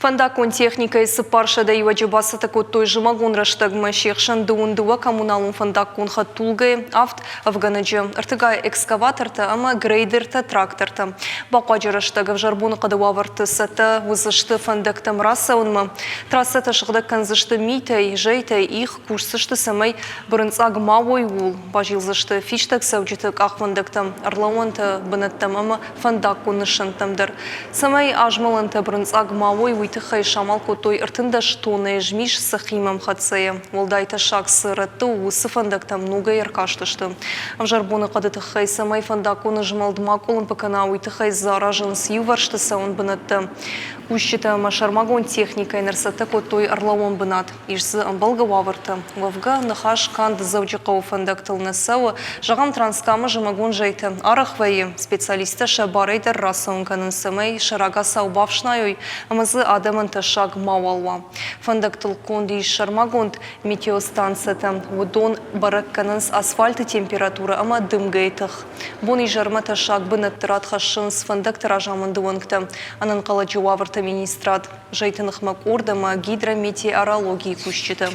Фӕндаггон техникӕйы 400 иуӕджы бацӕттӕ кодтой зымӕгон рӕстӕгмӕ. Се хсӕн 22 коммуналон фӕндаггон хӕдтулгӕйы, авд ӕвгӕнӕджы, ӕртыгай экскаватортӕ ӕмӕ грейдертӕ, трактортӕ. Бахъуаджы рӕстӕг ӕвзӕр боныхъӕды уавӕрты цӕттӕ уыдзысты фӕндӕгтӕм рацӕуынмӕ. Трассӕтӕ сыгъдӕг кӕндзысты митӕй, зӕйтӕй, их кусдзысты, цӕмӕй бырынцъаг ма уой, ууыл. Базилдзысты фистӕгцӕуджыты къахвӕндӕгтӕм, ӕрлӕууӕнты бынӕттӕм ӕмӕ фӕндаггон нысӕнттӕм дӕр. Цӕмӕй азмӕлӕнтӕ бырынцъаг ма уой, уый тыххӕй самал кодтой 13 тоннӕйы змис цӕххимӕ ӕмхӕццӕйӕ. Уӕлдай тӕссаг цы рӕтты у, уыцы фӕндӕгтӕм ногӕй ӕркастысты. Ӕвзӕр боныхъӕды тыххӕй цӕмӕй фӕндаггон змӕлд ма къуылымпы кӕна, уый тыххӕй дзы аразынц иувӕрсты цӕуӕн бынӕттӕ. Кусджытӕ ӕмӕ сӕрмагонд техникӕйӕн ӕрцӕттӕ кодтой ӕрлӕууӕн бынат. Ис дзы ӕмбӕлгӕ уавӕртӕ. Уӕвгӕ, ныхас канд Дзӕуджыхъӕуы фӕндӕгтыл нӕ цӕуы. Зӕгъӕм, Транскамы зымӕгон зӕйтӕ арӕх вӕййы. Специалисттӕ сӕ барӕй дӕр рацӕуын кӕнынц, цӕмӕй сӕ рагацау бафснайой ӕмӕ дзы адӕмӕн тӕссаг мауал уа. Фӕндӕгтыл конд ис сӕрмагонд метеостанцӕтӕ. Уыдон бӕрӕг кӕнынц асфальты температурӕ ӕмӕ дымгӕйы тых. Бон-изӕрмӕ тӕссаг бынӕтты рад хӕссынц фӕндӕгты разамынды уӕнгтӕ, ӕнӕнхъӕлӕджы уавӕрты министрад, зӕйты ныхмӕ къорд ӕмӕ гидрометеорологийы кусджытӕ.